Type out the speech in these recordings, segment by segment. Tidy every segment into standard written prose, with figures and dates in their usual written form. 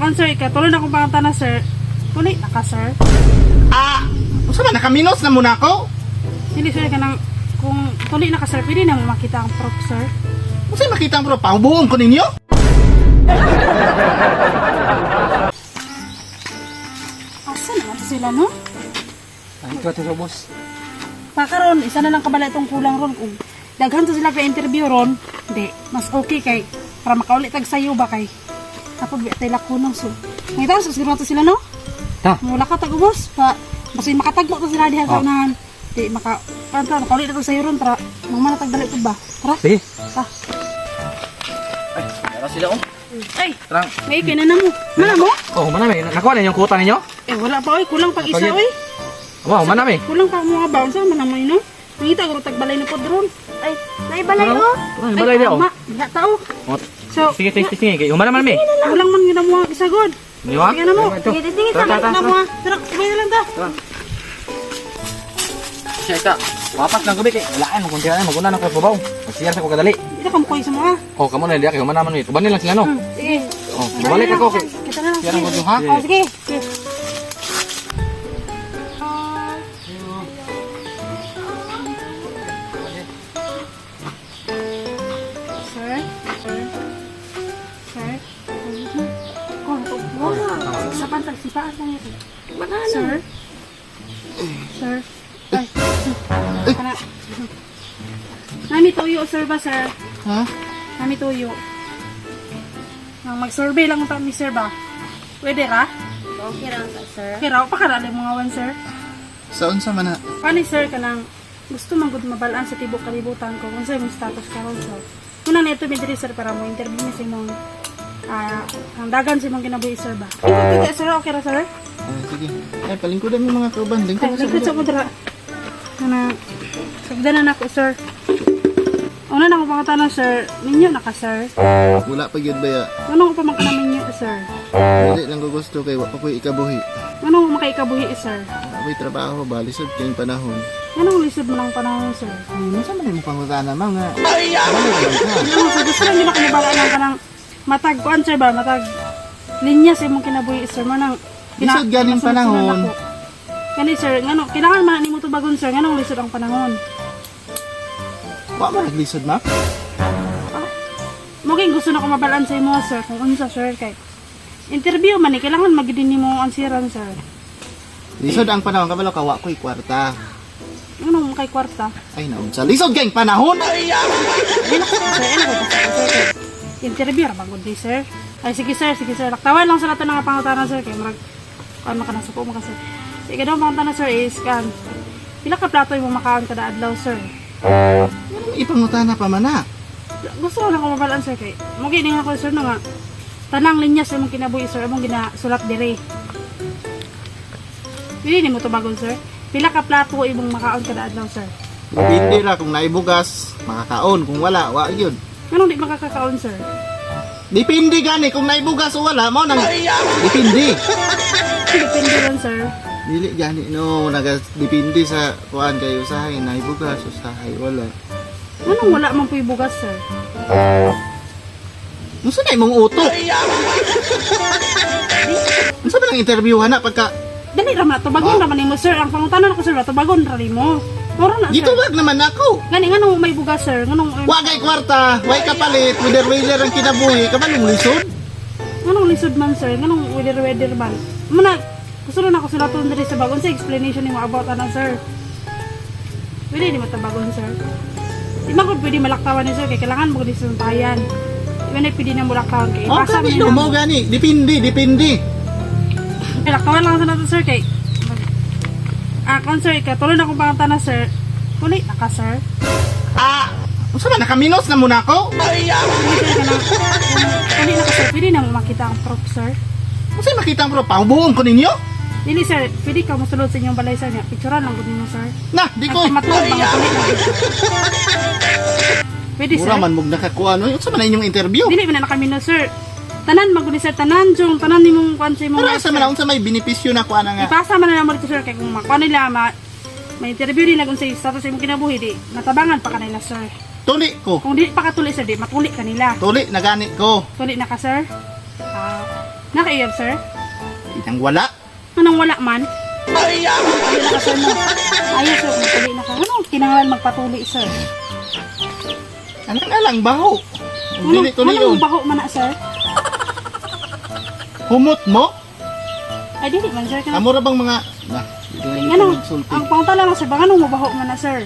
Kan sir, ikatulo na akong pangutana, sir. Tuli na ka, sir. Ah, unsa man nakaminos na muna ako? Dili sir kanang kung tuli na ka, sir, pwede na mo makita ang proof, sir. Unsa makita ang bro? Pahubuon ko ninyo? Asa naman to sila, no? Ay, ito ato sa boss. Pakaron, isa na lang kabala itong kulang ron. Kung daghan to sila ka interview ron, di, mas okay kay para makaulit tag sayo ba kay tapos bi tay lakuno so. Ngita so siguro to sila, no? Ta. Mula ka tag ubos pa basta makatagpo to sila diha sa Oh. unahan. Di maka panta makaulit na tag sayo ron tara. Mangman na tag dali to ba? Tara. Sige. Ta. Ay, meron sila oh. Ay, Tarang. may kay na na mo. Mana mo? Oh, manami. Nakuha na yung kuta ninyo? Eh wala pa oy, kulang pag isa Pagit. oy. Wow, manami. Kulang pa mga baon sa man naman no. Nangita ko tag balay na pod ron. Ay, naibalay oh. Ay, balay di oh. Tama, diha tao. Oh, So, sige, sige, sige. Kay humana man mi. Kulang man gina mo ang isagod. Di ba? Sige na mo. Ito. Sige, tingin Tara, sa tara, Na mo ah. Tara, kubay na lang ta. Siya ita. Wapas lang gabi kay walaan mo kunti na maguna na ko babaw. Magsiyar sa ko kadali. Ito ka mukoy sa mga. Oh, kamo na diya kay humana man mi. Tuban lang sila no. Sige. Oh, balik ako kay. Kita na lang. Siya lang ko ha. Oh, sige. Sige. Sir? Sir? Sir? Oh, ito. Wow. Sa pantag, sipaan lang ito. Sir? Sir? Ay. Kana. Nami tuyo, sir ba, sir? Ha? Nami tuyo. Nang mag-survey lang ta mi sir ba? Pwede ra? Okay lang ka, sir. Okay ra pa karali mga wan sir. Sa unsa man na? Pani sir kanang gusto man gud mabalaan sa tibok kalibutan ko unsa imong status karon sir. Muna na ito mi diri sir para mo interview mi sa imong ang dagan sa imong kinabuhi sir ba. Ikaw sir, okay ra sir? Ah, sige. Ay, palingkudan mo mga kauban. Lingkod Ay, mo sa lingkod sa kudra. Kana sagdanan ako sir. Una na ako pangutana sir, minyo na ka sir. Wala pa gyud baya. Ano ko pa man ka na minyo sir? Dili lang ko gusto kay wa pa ko'y ikabuhi. Ano mo makaikabuhi sir? Ako'y trabaho ba lisod kayong panahon. Anong lisod mo lang panahon sir? Ano sa man imong pangutana ma'am nga? Ano sir, gusto lang din ako mabalaan ng kanang matag kuan sir ba, matag linya sa imong kinabuhi sir mo nang Lisod ganing pinasunod-sunod panahon. ako. Kani sir, ngano kailangan man nimo tubagon sir, nganong lisod ang panahon? Wa man naglisod ma'am. Mo kay gusto na ko mabalaan sa imo sir kung unsa sir kay interview man eh, kailangan magid nimo ansiran sir. Lisod ang panahon kabalo ka wa ko'y kwarta. Ano mo kay kwarta? Ay naunsa lisod kayong panahon. Ay naku, sir, ano ko sir, kay interview ra bagod di sir. Ay sige sir, sige sir. Laktawan lang sa lato nga pangutana sir kay murag kuan man ka na suko mo ka sir. Sige daw pangutana sir is kan pila ka plato imong makaon kada adlaw sir? Anong ipangutana pa man na? Gusto ko lang kumabalaan sir kay mo gini nga ko sir no nga tanang linya sa imong kinabuhi sir among ginasulat dire. Pili nimo tubagon sir. Pila ka plato imong makaon kada adlaw sir? Depende ra kung naibugas, makakaon. Kung wala, wa yun. Nganong di makakakaon sir? Depende gani kung naibugas o wala, mao nang depende. Depende ron sir. Dili gani no, naga depende sa kuan kay usahay naibugas, usahay wala. Nganong wala man pu'y bugas sir? Unsa na imong utok? Unsa ba nang interview na pagka Dali ra man na, tubagon ra man nimo sir. Ang pangutana nako sir, tubagon ra nimo. Mura na sir. gitubag naman ako? Gani nganong may bugas sir? Nganong Wa kay kwarta, way kapalit, wither-wither ang kinabuhi, kabalong lisod. nganong lisod man sir? Nganong weather-weather man? Muna gusto na ako sulaton diri sa bagon sa explanation nimo about ana sir. Pwede nimo tabagon sir. Di man ko pwede malaktawan ni sir kay kailangan mo gud tayan. Di man na pwede na mulaktawan kay Oh, ipasa gani man no, na. mo gani, depende, depende. Laktawan lang sa nato sir kay ah, kon sir, katuloy na akong pangutana sir. Tuli na ka sir. Ah, unsa man nakaminos na muna ako? Dili sir kanang tuli na ka sir, pwede na mo makita ang proof sir. Unsa makita ang bro, pahubuon ko ninyo? Dili sir, pwede ka mosulod sa inyong balay sir niya. Picturean lang gud nimo sir. Na, di ko. At matuod ba nga tuli na gud. Pwede sir. Mura man mog nakakuha no. Unsa man ang inyong interview? Dili man na nakamino sir. Tanan magud ni sir, tanan jung tanan nimong kuan sa imong Pero life, asa man sir. unsa may benepisyo na kuha na nga? Ipasa man na mo dito sir kay kung makuha nila ma may interview nila kung sa status sa imong kinabuhi di matabangan pa kanila sir. Tuli ko. Kung di pa katuli sir di matuli kanila. Tuli na gani ko. Tuli na ka sir. Ah, Nakaiyab, sir? Inang wala. Anong wala man? Ay, na ka, sir, no? Ayaw, sir, magtuli na ka. Anong kinahanglan magpatuli, sir? Anong alang baho? Anong, Dili tuloy anong yun. baho man na, sir? Humot mo? Ay, dili man, sir. Kanang, Amo ra bang mga na, dito na yung anong, magsulti. ang pangutala lang, sir, bang anong mabaho man na, sir?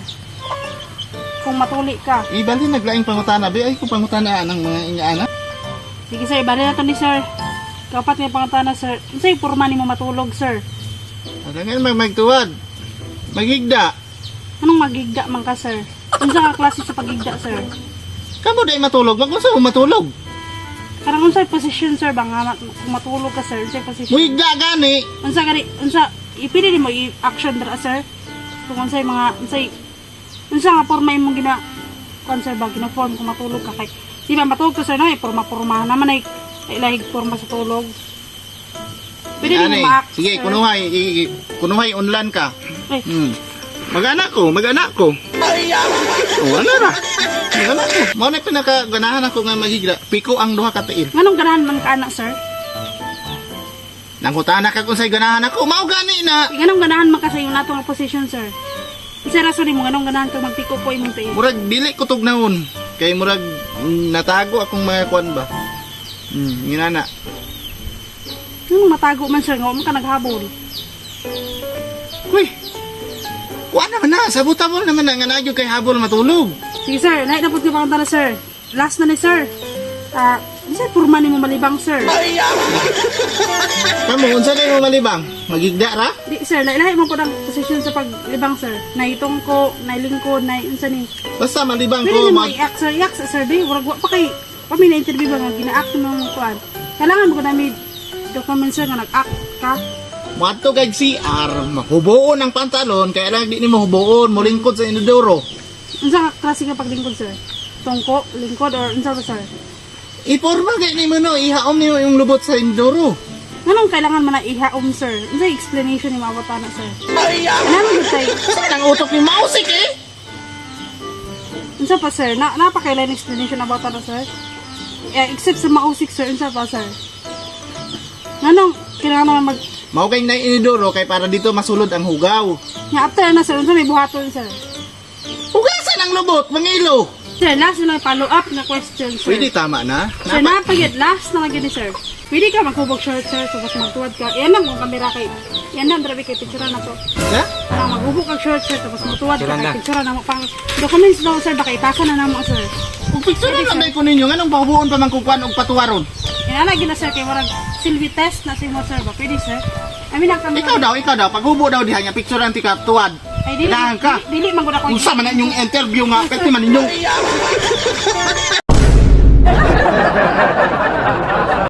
Kung matuli ka. Ibali naglaing pangutana be ay kung pangutana anang mga ingaana. Sige, sir, bali na to ni sir. Kapat nga pangutana, sir. Unsay porma nimo matulog, sir? Arangan mag magtuwad. Magigda. Anong magigda man ka, sir? Unsa ka klase sa pagigda, sir? Kamo dai matulog, magunsa mo matulog. Karang unsay position, sir, ba nga kung matulog ka, sir? Unsay position? Muigda gani. Unsa gani unsa ipili nimo i-action dira, sir? Kung unsay mga unsay unsa nga porma imong gina kuan, sir, ba gina form kung matulog ka kay di ba matulog ka, sir, na porma-porma naman ay ilahig porma sa tulog. Pwede nimo Ani, ma-act, sige, sir. kunuhay, kunuhay unlan ka. Ay, Mag-anak ko, mag-anak ko. Oh, ano ra? Mag-anak ko. Mao na pinakaganahan ako nga magigda. Piko ang duha ka tiil. Nganong ganahan man ka ana, sir? Nangutana ka kung say ganahan ako, mao gani na. Ay, nganong ganahan man ka sa iyong nato nga position, sir? Unsa rason nimo nganong ganahan ka magpiko po imong tiil? Murag dili ko tugnahon. Kay murag natago akong mga kuan ba. Nginana. Nganong matago man, sir, nga wa man ka naghabol? Uy. Kuan naman na, sabutabol naman na nga nagyo kay habol matulog. Sige, sir, naay na pud ko pangutana, sir. Last na ni sir. Ah, unsa porma nimo malibang, sir? Kamo unsa kay mo malibang? Magigda ra? Di, sir, lahi mo po ng posisyon sa paglibang, sir. Naitong ko, nailingkod, nai unsa ni. Basta malibang Pwede ko nimo mag i-act, sir. I-act, sir, di. Murag wa pa kay kami na interview ba nga gina-act mo mga kuan. Kailangan mo ko namin document, sir, nga nag-act ka. Moadto kay CR, mahubuon ang pantalon kaya lang di nimo hubuon, molingkod sa inodoro. Unsa ka klase nga paglingkod, sir? Tungko, lingkod, or unsa ba, sir? Iporma kay nimo no, ihaom nimo yung lubot sa inodoro. Nganong kailangan man na ihaom, sir? Unsa explanation ni mga na, sir? Kailangan mo kay Sa nang utok ni Mausik eh. Unsa pa, sir? Na napakailan explanation about ano, sir? Eh, except sa mausik, sir, unsa pa, sir? Nganong kailangan naman mag Mao kay na inodoro kay para dito masulod ang hugaw. Nga after na, sir, unsa may buhaton, sir? Hugasan ang lubot, mangilo. Sir, last na lang follow up na question, sir. Pwede tama na. Sir, napagid last na lang gini, sir. Pwede ka maghubog shirt, sir, tapos magtuwad ka. Yan lang kung kamera kay yan lang grabe kay picture na to. Ha? Parang maghubog kag shirt, sir, tapos magtuwad ka Picturean kay na. picture na mo pang documents daw, sir, baka ipasa na namo, sir. Kung picture na lang ko ninyo, nganong pahubuon pa man kung kuan og patuwaron. Yan na gina, sir, kay warag silvi test na si mo, sir, ba pwede, sir? I mean, ang kamera. Ikaw daw, paghubo daw diha nga picture ang tika tuwad. Ay, dili, Ganahan ka. dili, dili man gud ako. Unsa man na inyong interview nga, pwede man ninyong